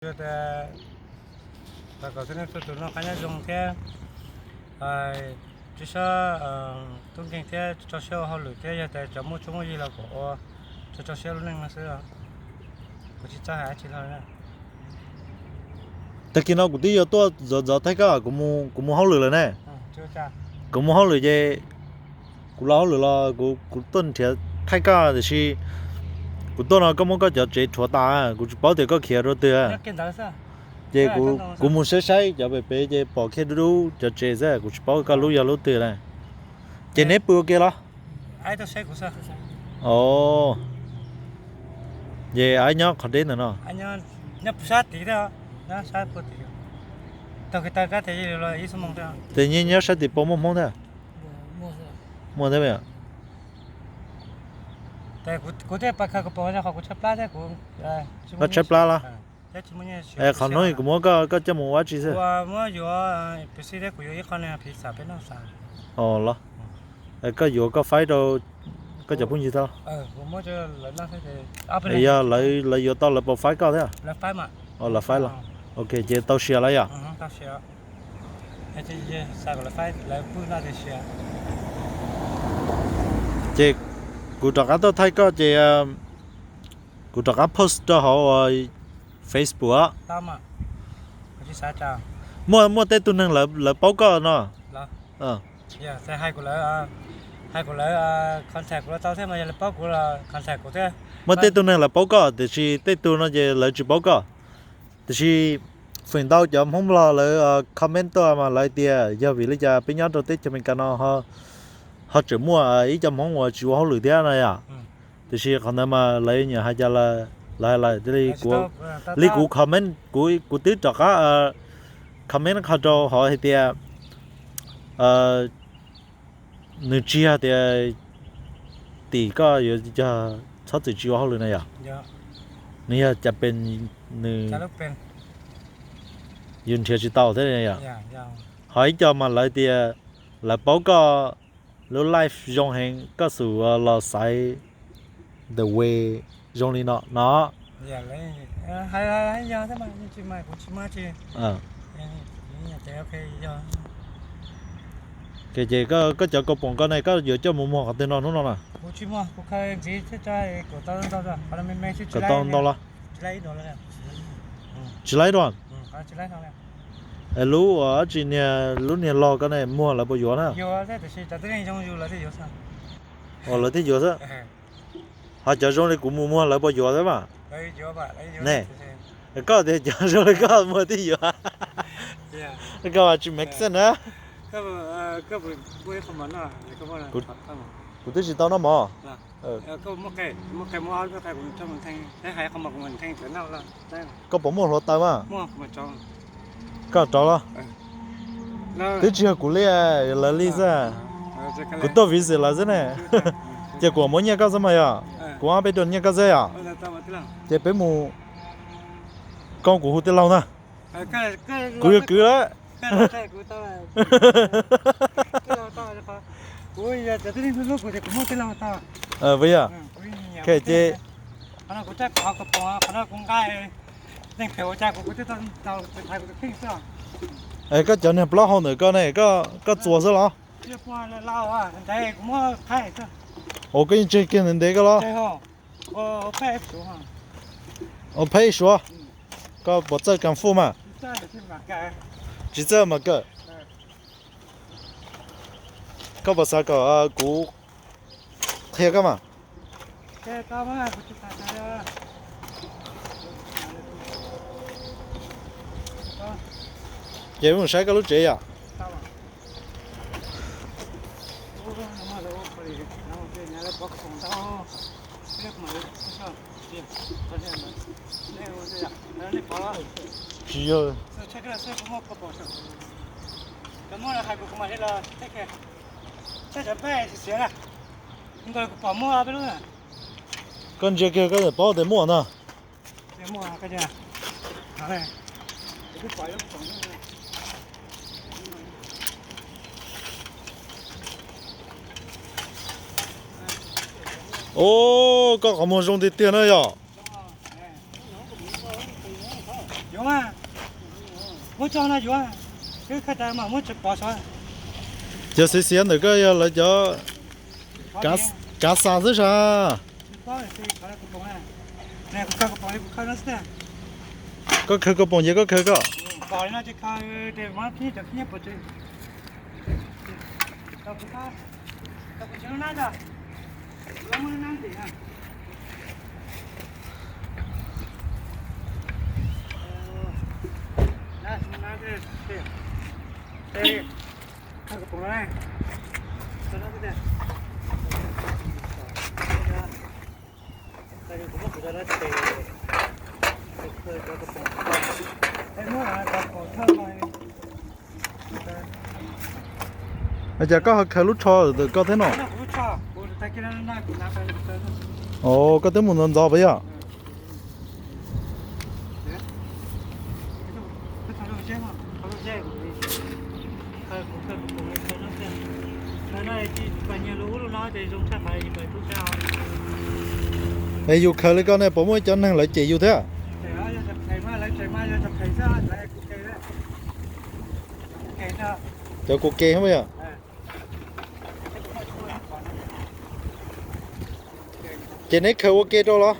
Txog kom tib neeg txhua tus noj qab nyob zoo thiab, tsis txhob tub nkeeg thiab tso siab ua hauj lwm thiab, yog tias cov muaj tsuj muaj yig los kom ua, tso tso siab lub neej no xwb. Kuv tsis txawj hais dab tsi li. Tag kis no kuv twb yuav tuaj ntxov ntxov thaij koj, kuv mus hauj lwm lawm ne. Kuv mus hauj lwm ces kuv los hauj lwm los kuv tuaj nrhiav thaij koj, tiam sis kuv tuaj no koj muab koj cov tsev rhuav tas, kuv tsis paub tias koj khiav rau twg. Ces kuv mus saib saib cov pem pem ces pom kiag dub dub cov tsev xwb, kuv tsis paub koj lub yog lub twg na. Ces neb pw ua ke los? Ces aib nyob qhov deb ntawm no. Ces nyob sab tim pab muaj Hmoob thiab? Muaj thiab. Koj tshaib plab los? Qhov no kuv muab koj coj mus ua dab tsi xwb? Los, koj yuav koj faib rau koj cov phooj ywg tau. Yog lawv yuav tau lawv puas faib koj thiab? Lawv faib los? Ok, ces tau sia lawm yom? Ces kuv rov qab tuaj thaij koj ces kuv rov qab post rau hauv Facebook. Muaj, muaj tej tug neeg lawv paub koj no. Muaj tej tug neeg lawv paub koj tiam sis tej tug no ces lawv tsis paub koj. Tiam sis feem ntau cov Hmoob Nplog lawv comment tuaj mas lawv tias yog vim li cas peb nyob rau teb chaws Amelikas no ho tseem muaj ib co Hmoob uas tsis ua hauj lwm thiab no yom. Tiam sis qhov ntawd mas lawv nyiam hais cas lawv hais lawm, li kuv comment, kuv twb rov qab comment qhov rau hauv hais tias nws tsis yog tias tim koj yuav yog txhob txwm tsis ua hauj lwm na yom. Nws yog cas pes, nws yus nrhiav tsis tau thiab yom. Ho ib co mas lawv tias lawv paub koj lub life zoo heev, koj xub los xaiv the way zoo li no no. Ces koj cov kaus poom koj ne, koj yuav coj mus muag qhov twg no hnub no na? Kom tau ntau los? Tsis laib dua. Es lub dab tsi niag, lub niag log koj ne muag lawv puas yuav na? Ua lawv thiaj yuav xwb. Ho cov zoo li kuv mus muag lawv puas yuav xwb mas? Ne, koj tias cov zoo li koj muag thiaj yuav. Koj tsis make sense na. Kuv twb tsis tau noj mov. Koj puas muaj hluav taws mas? Koj rov los? Twb tsis yog kuv li, lawv li xwb. Kuv tuaj visit lawv xwb ne. Ces kuv muab nyiaj koj xwb mas yom. Kuv ob peb dua nyiaj koj xwb yom. Ces peb mus, koj kuv hu tij laug na. Kuv yog kwv lawm. Ces koj cov niag plaub hau ntawm koj ne, koj txuas xwb los? Ua koj yeej tseg kiag ntev ntev koj los? Ua peb suav. Koj puas txawj kung fu mas? Tsis txawj mas kawm. Koj puas xav kom kuv qhia koj mas? Ces mus saib koj lub tsev yom. Tsis yog. Koj ntsia kiag koj paub tias muaj no. Os, koj qhov muag zoo tiag tiag na yom. Muab tso no yuav, wb khaws tas mas muab tso pov saud. Cov xiav xiav ntawm koj yog lawv cov kav xa xwb sas. Koj khaws kaus poom ces koj khaws koj. Cas koj ho khaws lub tsho ntawm koj thiab no? Os, koj twb mus ntxov ntxov puas yog? Es yus khaws li ko ne puas muaj cov neeg lawv cem yus thiab? Cov kuv ke mas yog. Ces neb khaws ua ke rau los?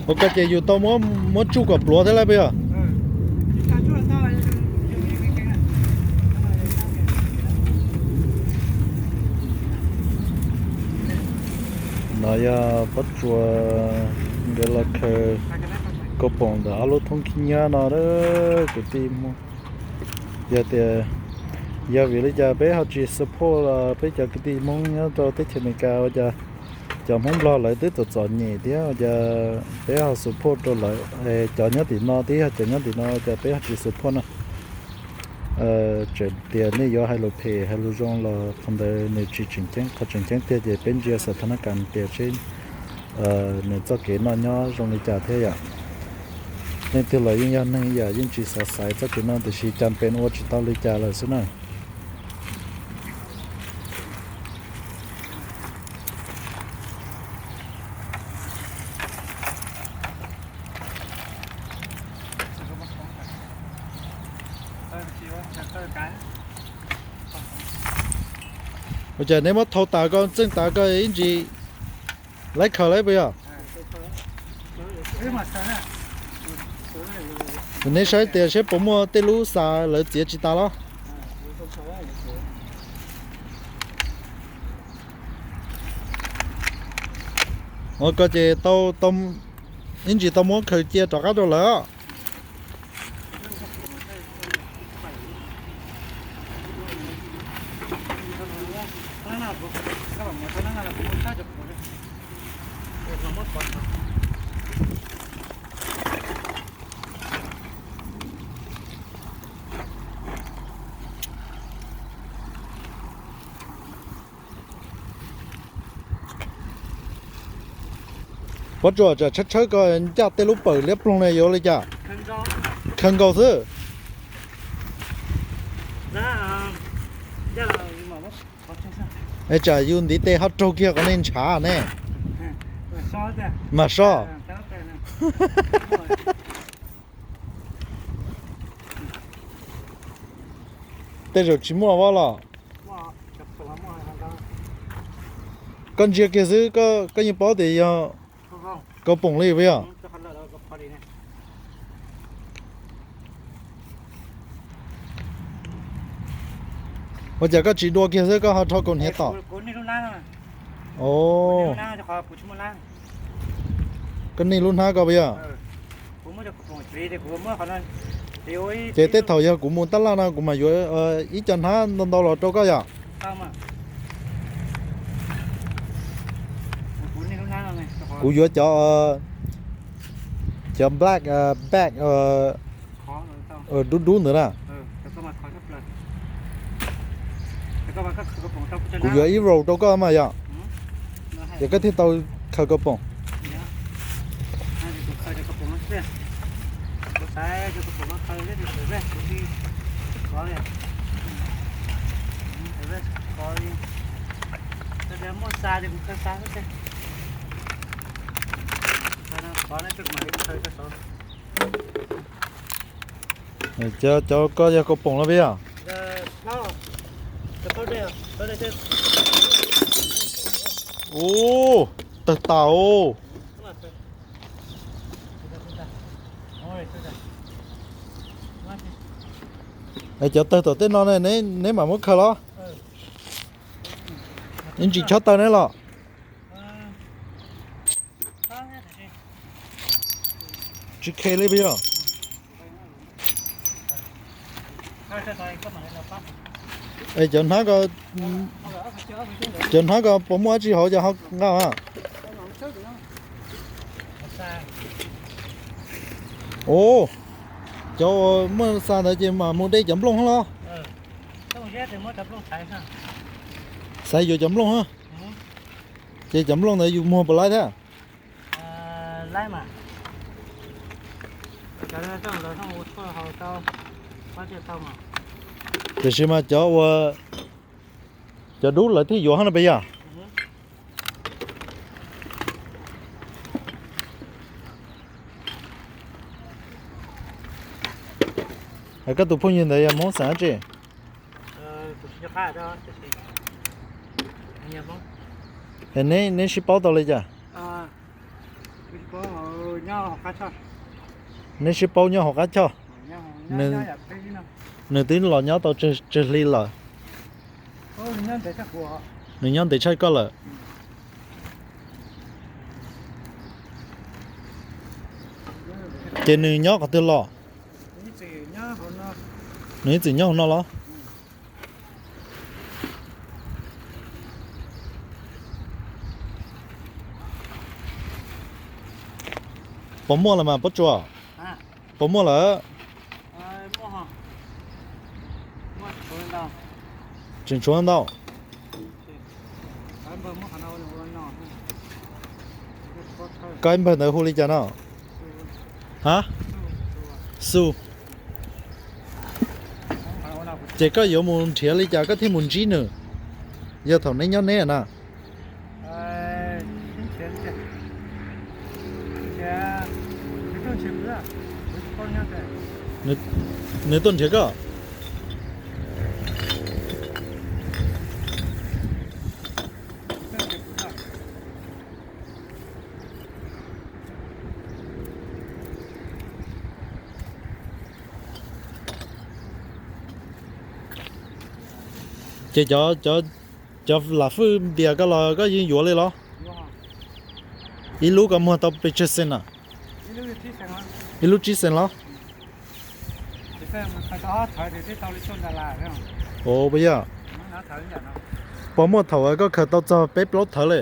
Ua ko ces yus tau muab tsuj kom pluav thiab lawm puas yog? No yog Pob Tsuas nkawd los khaws kaus poom ntawm ob lub thoob khib nyiab no kwv tij Hmoob. Yog tias, yog vim li cas peb ho tsis support los peb cov kwv tij Hmoob nyob rau teb chaws Amelikas ua cas cov Hmoob Nplog lawv twb txom txom nyem thiab ua cas peb ho support rau lawv, cov nyob tim no twb yog cov nyob tim no ua cas peb ho tsis support no. Tseem tias nej yuav hais lus phem hais lus zoo los qhov ntawd nws tsis tseem ceeb, qhov tseem ceeb tiag ces peb ntsia xam thab nab kas tias seb nws txoj kev noj nyob zoo li cas thiab yom. Leej twg los yeej yog neeg yom, yeej tsis xav xaiv txoj kev no tiam sis cas pes ua tsis tau li cas lawm xwb na. Ua cas neb muab thau tas ko txeej tas ko ib ntsis laib khaws laib puas yog? Neb saib tias seb puas muaj tej lub xa lawv txiav tsis tas los? Ua ko ces tau, ib ntsis tau muab khaws cia rov qab rau lawv. Pob Tsuas, tsam tshawb tshawb ko ncaj tej lub pawm liab ploog ne yuav li cas? Khaws nkaus xwb. Es tsam yus ntiv tes ho raug kiag qhov nej ntshav ne. Mas soj. Tej zaum tsis muaj vab los? Koj ntsia kiag xwb, koj yeej paub tias yog kaus poom li puas yog? Ua cas koj tsis dua kiag xwb koj ho rho kaus hniav tom? Koj niaj lub hnab ko puas yog? Ces tej thaum yog kuv mus tab laj no kuv mam yuav ib co hnab ntau ntau los rau koj yom. Kuv yuav cov, cov black bag dub dub ntawd na. Kuv yuav ib roll rau koj mas yom. Ces koj thiaj tau khaws kaus poom. Cov kaus poom no xwb, kuv xav cov kaus poom no khaws thiab, kuv xav kov li, xav kov li, muaj xa ces kuv khaws xa xwb. Kov no peb mam li khaws rau saud. Cov, cov ko yog kaus poom los puas yog? Ub, tawg tas os. Cov tawg tom tej no ne, neb mam muab khaws los. Neb ntsis chob taw neb los. Tsis khe li puas yog? Es cov hnab ko, cov hnab ko puas muaj dab tsi hauv cov ho nqa? Ub, cov uas muaj xa ntawd ces mam mus de cov nplooj los. Xaiv yuav cov nplooj a. Ces cov nplooj ntawd yus muag puas laib thiab? Tiam sis mas cov uas, cov dub lawv thiaj yuav no puas yog? Koj tus phooj ywg ntawd yog Hmoob xeem dab tsi? Es neb sib paub tau li cas? Neb sib paub nyob hauv qab choj. Nws twb los nyob tau tsawg hli lawm? Nws nyob ntev tshaj koj lawm. Ces nws nyob qhov twg los? Nws ib txwm nyob hauv no los? Puas muaj lawm mas Pob Tsuas? Puas muaj lawm? Tseem tshuav ntau. Koj npawg ntawd hu li cas no? Ha? Xu. Ces koj yuav mus nrhiav li cas koj thiaj mus ntsib nws? Yog thaum neb nyob neb na. Nws tuaj nrhiav koj. Ces cov, cov lam fwj ntias koj los koj yeej yuav li los? Ib lub koj muag tau pes tsawg xees na? Ib lub tsib xees los? Ua puas yog? Puas muaj thaum koj khaws tau txog peb plaub thawv li?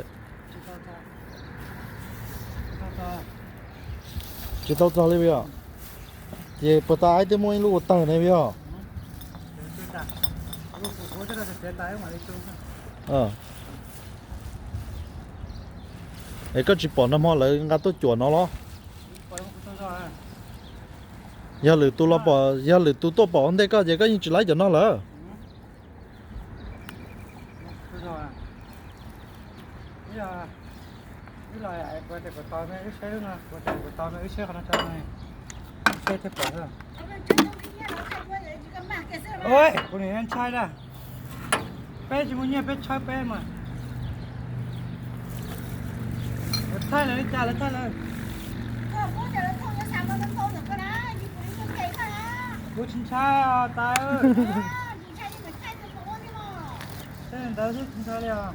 Tsis tau txog li puas yog? Ces puas tas ib twb muaj ib lub ua tawg ne puas yog? Es koj tsis pom nag hmo lawv nqa tuaj cuam no los? Yog lwm tus los pom, yog lwm tus tuaj pom ua ntej koj ces koj yeej tsis laib cov no lawm. Kuv nim ntshai na. Peb tsis muaj nyiaj peb tshawb peb mas. Lawv thaij lawv li cas lawv thaij lawv. Kuv tsis ntshai tas. Tej ntawd xwb tsis ntshai li os.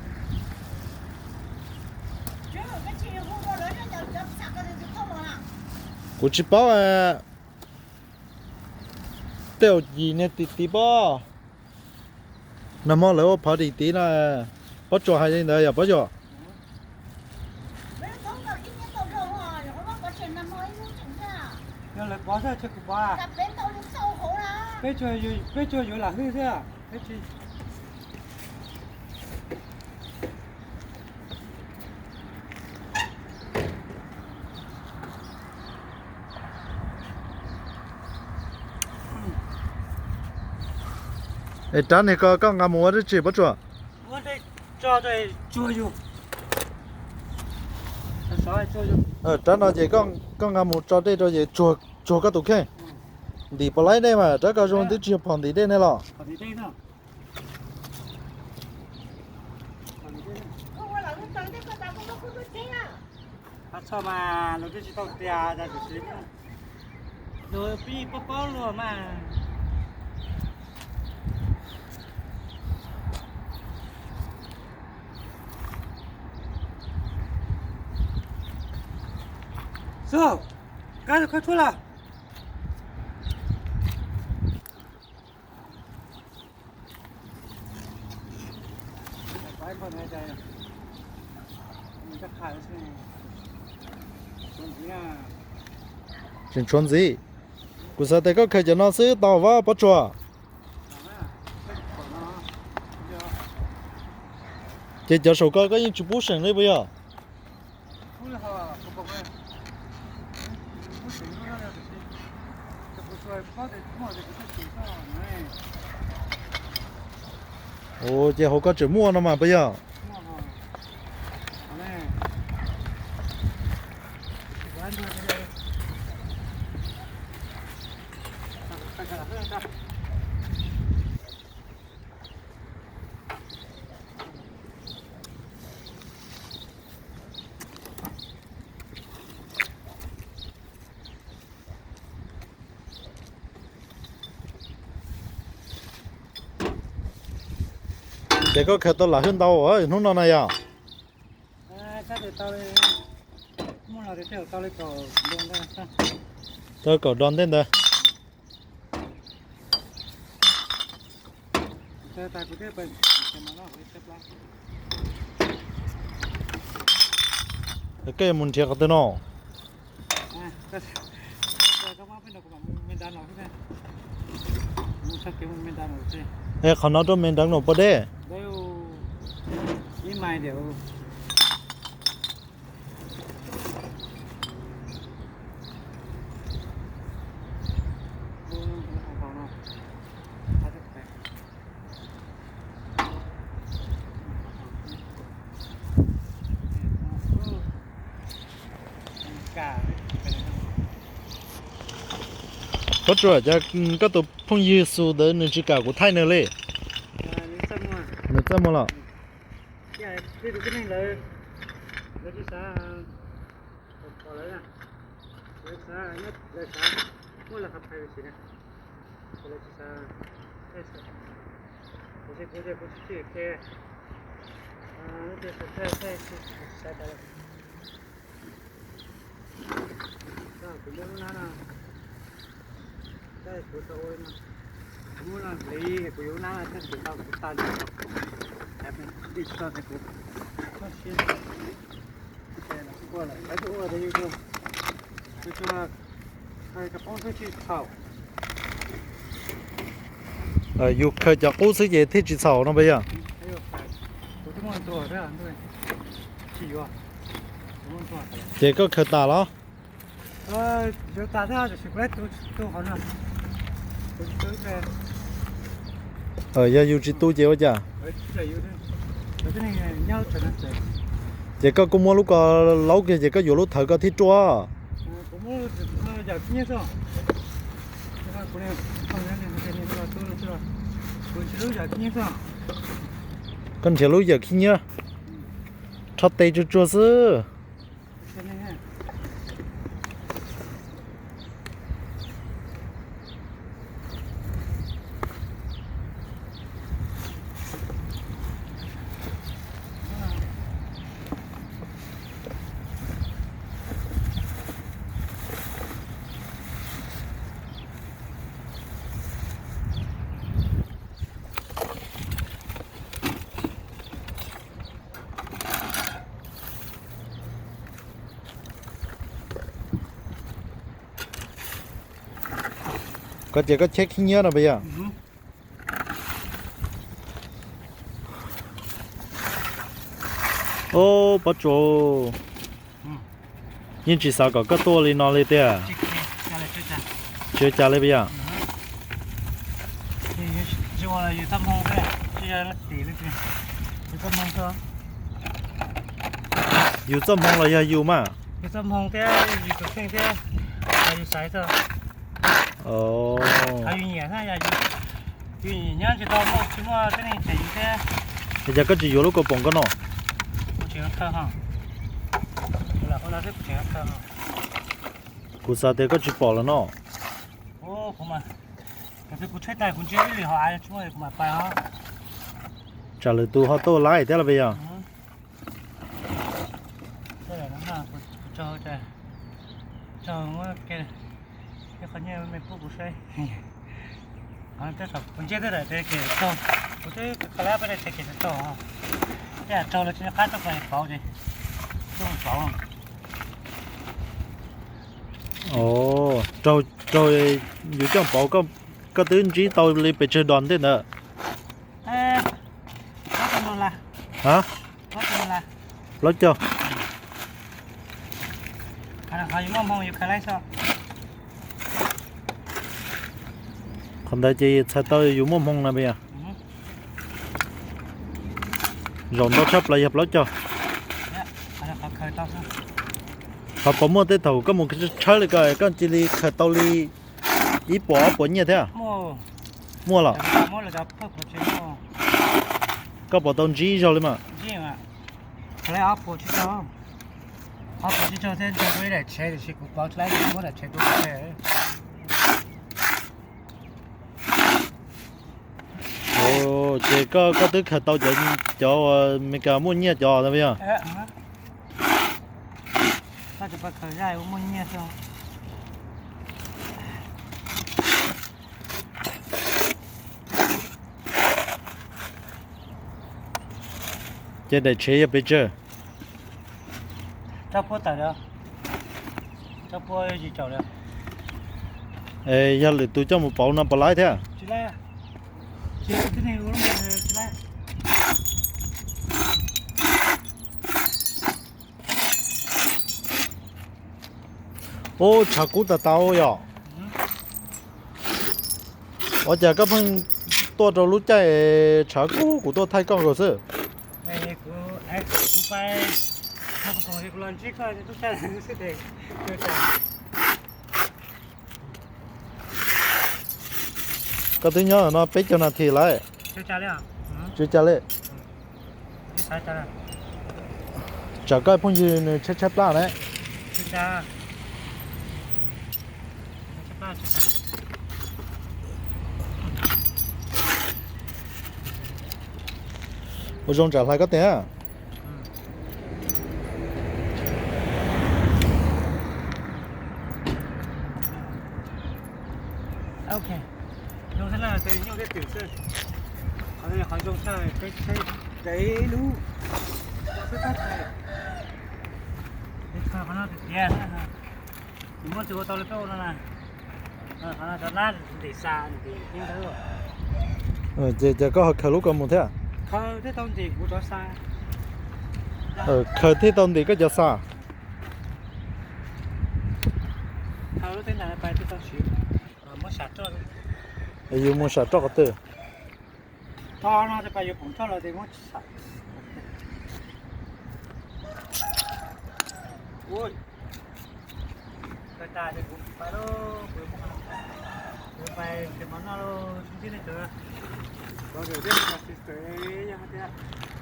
Kuv tsis paub. Tej zaum yim niag tim tid pob. Nag hmo lawv ua party tid na. Pob Tsuas hais li ntawd yog Pob Tsuas. Yog lawv pov xwb ces kuv pov. Peb tsuas, peb tsuas yuav lam hwj xwb. Peb tsis. Es rab niag ko koj nqa mus ua dab tsi Pob Tsuas? Rab no ces koj nqa mus tso dej rau ces tsuag koj tus kheej. Ntim puas laib dej mas rab ko zoo twb tsis yog phom ntim dej ne los. Tseem tshuav ntxiv. Kuv xav tias koj khaws cov no xwb tau vab Pob Tsuas. Ces cov saum ko koj yeej tsis pub seem li puas yog? Ua ces hauv ko tseem muaj no mas puas yog? Ces koj khaws tau lam hwj ntau hnub no na yog? Tau kaum dos ntej ntawd. Koj yuav mus nrhiav qhov twg no? Es qhov no rau me nrad no puas deb? Pob Tsuas, koj tus phooj ywg Xus ntawd nws tsis kam kuv thaij nws li. Nws txaj muag los? Yus khaws cov qub xwb ces thiaj tsis txhaum no puas yog? Ces koj khaws tas los? Yog yus tsis tu ces ua cas? Ces koj kuj muab lub ko laub kiag ces koj yuav lub thawv ko thiaj ruaj. Koj nrhiav lub yawm khib nyiab, rho tes tsuag tsuag xwb. Koj ces koj cheb khib nyiab no puas yog? Ob, Pob Tsuas, yeej tsis xav kom koj tuaj li no li tiag. Tsis ua cas li puas yog? Yus txoj hmoo thiab, tsis yog leej tim leej twg, yus txoj hmoo xwb. Yus txoj hmoo los yog yus mas? Yus txoj hmoo thiab yus tus kheej thiab, yus xaiv xwb. Qhov yus nyiam na, yog yus nyob tsis tau muaj, tsis muaj tib neeg cem yus thiab. Es cas koj tsis yuav lub kaus poom koj no? Kuv tseem khaws ho. Kuv lam ua no xwb, kuv tseem khaws ho. Kuv xav tias koj tsis pom lawm no. Kuv mas, kuv tshaib plab kuv ntsia ib lwm hauv av tsis muaj kuv mam pais os. Tsam lwm tus ho tuaj laib thiab los puas yog? Kuv ntsia twb daim tias kem tsaug, kuv twb khaws lab peb daim tias kem tsaug, tej yam tsaug los tsis nco qab tuaj pauv ces tuaj pauv. Raug, raug yus coj pauv, koj twb ntsib tau li pes tsawg dos ntej ntawd? Ha, plaub caug. Qhov ntawd ces txhais tau yus muaj hmoo na puas yog? Zaum ntau tshaj plaws yog plaub caug. Ho puas muaj tej thaum koj mus tshawb li ko koj cia li khaws tau li ib puas ob puas nyiaj thiab? Muaj los? Koj puas tau ntsib ib zaug li mas? Ob puas tsis tau, ob puas tsis tau thiab, nrog kuv ib daim tsheb tiam sis kuv pauv tsis laib, kuv muab daim tsheb tuaj. Ces koj, koj twb khaws tau cov, cov Meskas muaj nyiaj cov ntawd yog? Ces daim tsheb yog pes tsawg? Yog lwm tus coj mus pauv no puas laib thiab? Ub, tshav kub tas tas yom. Ua cas koj pheej tuaj rau lub caij tshav kub kuv tuaj thaij koj nkaus xwb? Koj twb nyob no peb caug nas this lawm. Tsw cas li? Tsam koj phooj ywg nws tshaib tshaib plab ne. Ua zoo tsam hlais koj tes. Nyuj thiab lawm, nyuj thiab twm xwb. Qhov no yog qhov zoo tshaj, peb saib ntev lub, qhov no tiag tiag, kuv muab tsis ua tau li peb ua no na. Qhov no cov lab ntim xa ntim thiab ntawd. Ces, ces koj ho khaws lub ko mus thiab? Khaws thiaj tau ntim kuv cov xa. Khaws thiaj tau ntim koj cov xa. Yus mus sam roj qhov twg?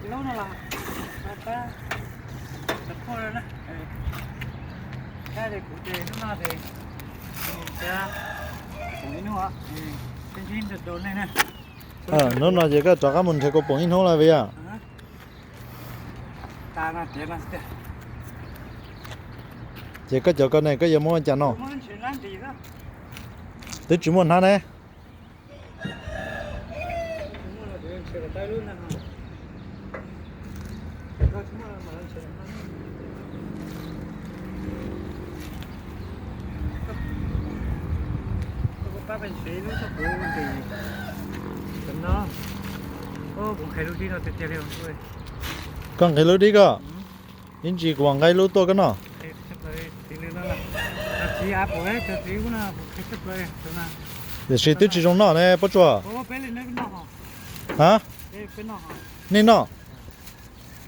Lub no los, kuv ces hnub no ces, ib hnub, hnub no ces koj rov qab mus nrhiav kaus poom ib hnub lawm puas yog? Ces koj cov ko ne koj yuav muab ua cas no? Twb tsis muaj hnab ne. Koj nqhis lub dib ko. Ib ntsis kuv mam nqa ib lub tuaj koj noj. Tiam sis twb tsis zoo noj ne Pob Tsuas. Ha? Nej noj?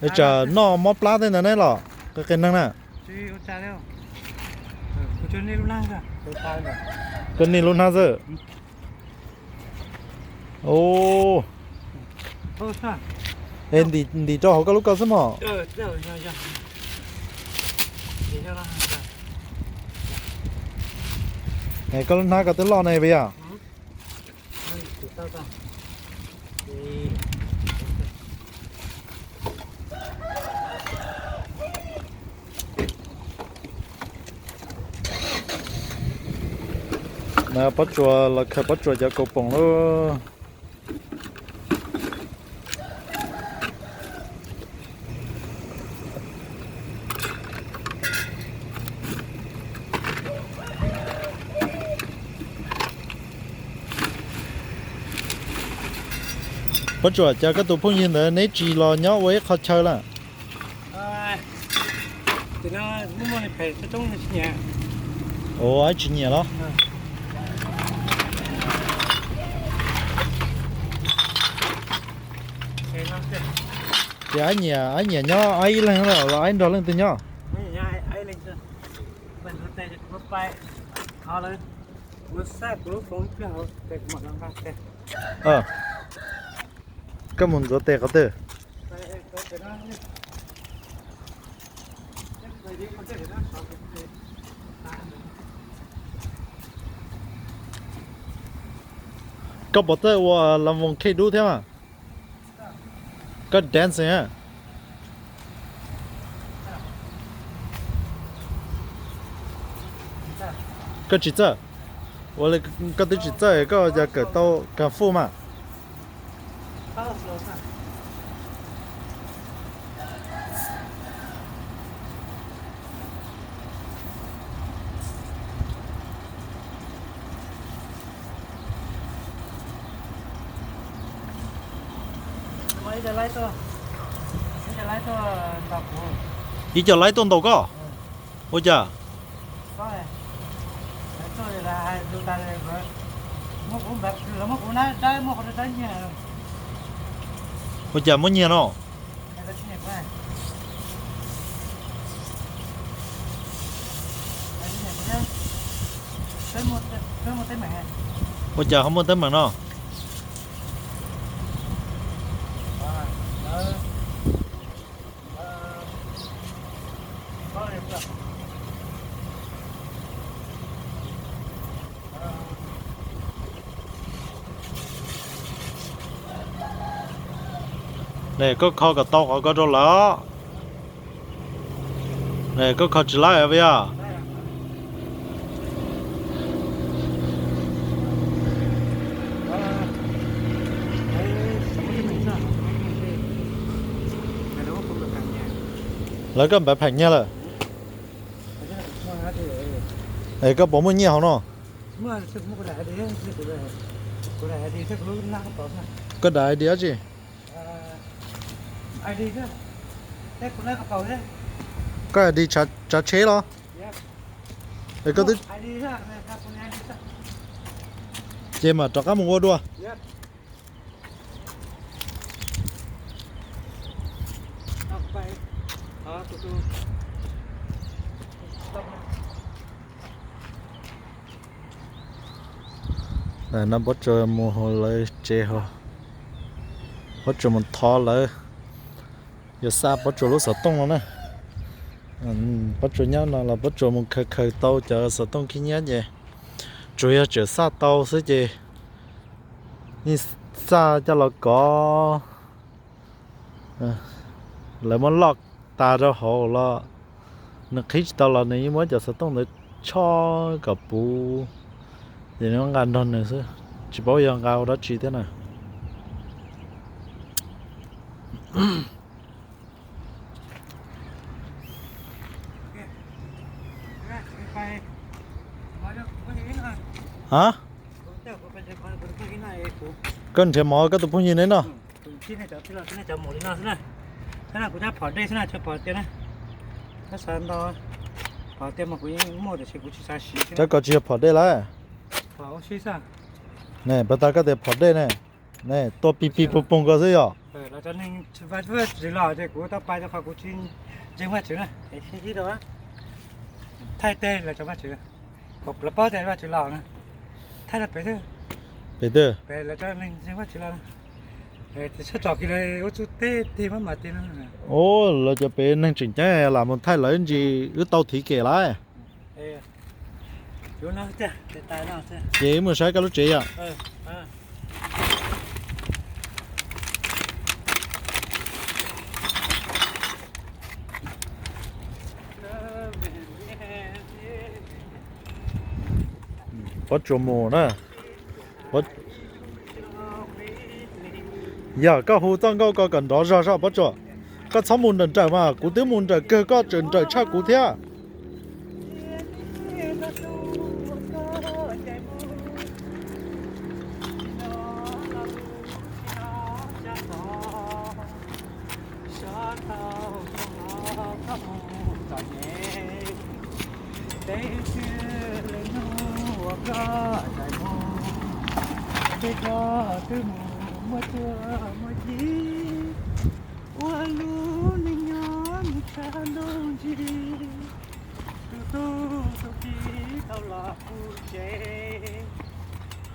Es tsam noj mob plab tej ntawd ne los qi qi neeg na. Koj niaj lub hnab xwb. Es ntim rau hauv koj lub ko xwb mog. Koj lub hnab ko twb loj ne puas yog? Na Pob Tsuas los khaws Pob Tsuas cov kaus poom lauj. Pob Tsuas, cas koj tus phooj ywg ntawd neb tsis los nyob ua ib qho chaw lawm? Ua tsis nyiam los? Ces ab nyiam, ab nyiam nyob ab ib leeg los ab nrog leej twg nyob? Koj mus ntxuav tes qhov twg? Koj pom txawj ua las voos khej dub thiab mas? Koj dancing a? Koj tsis txawj? Ua li koj twb tsis txawj koj cas kawm tau kung fu mas? Ib co laib tuaj ntaus koj? Ua cas? Ua cas muab nyiag no? Ua cas ho muaj teeb meem no? Ne koj kho kom tau qhov ko rau lawv. Ne koj kho tsis laib puas yog? Lawv koj npawv pheem nyiaj lawm. Es koj puas muaj nyiaj hauv no? Koj daim I D dab tsi? Koj I D tsav tsheb los? Es koj twb, ces mam rov qab mus ua dua. No Pob Tsuas mus hauv lawv tsev hauv, Pob Tsuas mus thov lawv yuav xa Pob Tsuas lub xov tooj no na. Pob Tsuas nyob no los Pob Tsuas mus khaws khaws tau cov xov tooj khib nyiab ces tsuas yog tseem xa tau xwb ces yeej xa coj los kov. Lawv muab loj tas rau hauv los nws qhib tsis tau los nws yeej muab cov xov tooj ntawd tshoj kom puv, ces nws nqa nrog nws xwb, tsis paub yog nqa ua dab tsi thiab na. Ha? Koj nrhiav mov koj tus phooj ywg neb noj. Cov ko tsis yog phom dej lawm. Phom ua si xwb. Ne, pas tas koj tias phom dej ne, ne tua pig pig poog poog ko xwb yog. Los tso neeg Vaj Tswv los ces kuv tau pais rau qhov kuv tsis ntseeg Vaj Tswv na. Thaij teg los tso Vaj Tswv, kom lawv paub tias Vaj Tswv los na. Thaij rau pem twg? Pem twg? Pem lawv tso neeg ntseeg Vaj Tswv los na. Tsis txhob tsom kiag lawv ua txuj teg tig mab mam tig no. Ub, lawv cov pem neeg tseem ceeb lam mus thaij lawv ntsis wb tau thiv kem lawm. Ces wb mus saib koj lub tsev yom. Pob Tsuas mus na. Yog koj hu txoj nkauj ko kom nrov zog zog Pob Tsuas. Koj txhob mus nrawm nrawm mas, kuv twb mus nrawm kawg koj tseem nrawm tshaj kuv thiab. Tej twb mus muaj cuab muaj yig, ua lub neej nyob nws tshaj ntuj ntsig. Tus tub tus kiv tau los pub tsev,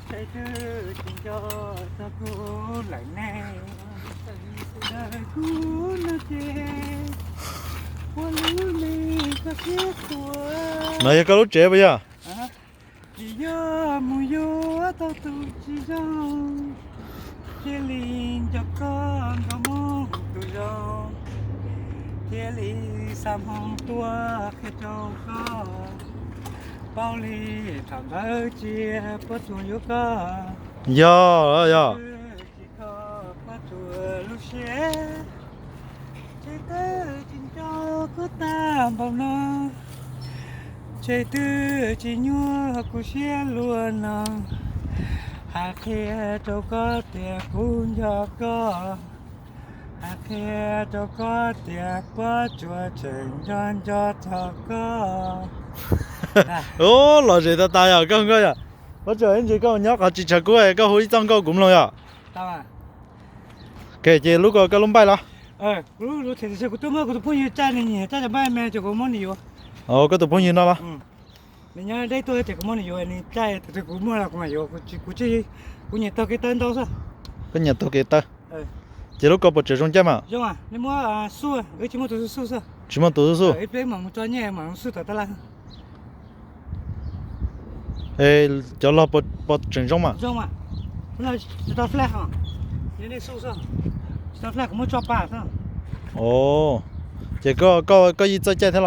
tsev twb tsis nco txog kuv lawm ne. Sawv daws kuj no ces ua lub neej koj siab tuaj. No yog koj lub tsev puas yog? Vim yog mus yuav tau tus tsis zoo, thiaj li nco koj nkaus mus tus zoo, thiaj li xa hmoo tuaj qhia rau koj, paub li thaum ntawd cia Pob Tsuas yuav koj. Yog, yog. Tsis kho Pob Tsuas lub siab, tsev twb tsis nco kuv tag npaum no, tsev twb tsis nyuaj kuv siab luaj no. Hais qhia rau koj tias kuv nco koj, hais qhia rau koj tias Pob Tsuas tseem nco nco txog koj. Ub, lom zem tas tas yog koj nkauj yom. Pob Tsuas ib ntsis koj mus nyob qhov tsis tshav kub koj hu ib txoj nkauj kuv mloog yom. Ces lub ko koj lub npaij los? Kuv twb muab kuv tus phooj ywg Tsaij, nws nyiam Tsaij cov npaij me ces kuv muab nws yuav. Koj tus phooj ywg no los? Nws nyob deb tuaj ces kuv muab nws yuav, nws caij tus twg kuv muaj los kuv mam yuav, kuv tsis, kuv tsis, kuv nyiam taug kev taw ntau xwb. Koj nyiam taug kev taw. Ces lub ko puas tseem zoo caij mas? Zoo, nej muab xuj, wb tsis muaj tus xuj xuj xwb. Tsis muaj tus xuj xuj. Ib pliag mam mus tso nyiaj mam mus xuj tom tab laj. Cov log puas tseem zoo mas? Tsis tau flash os. Tsis tau flash, kuv muab tso pa xwb. Ces koj, koj yeej txawj caij thiab los?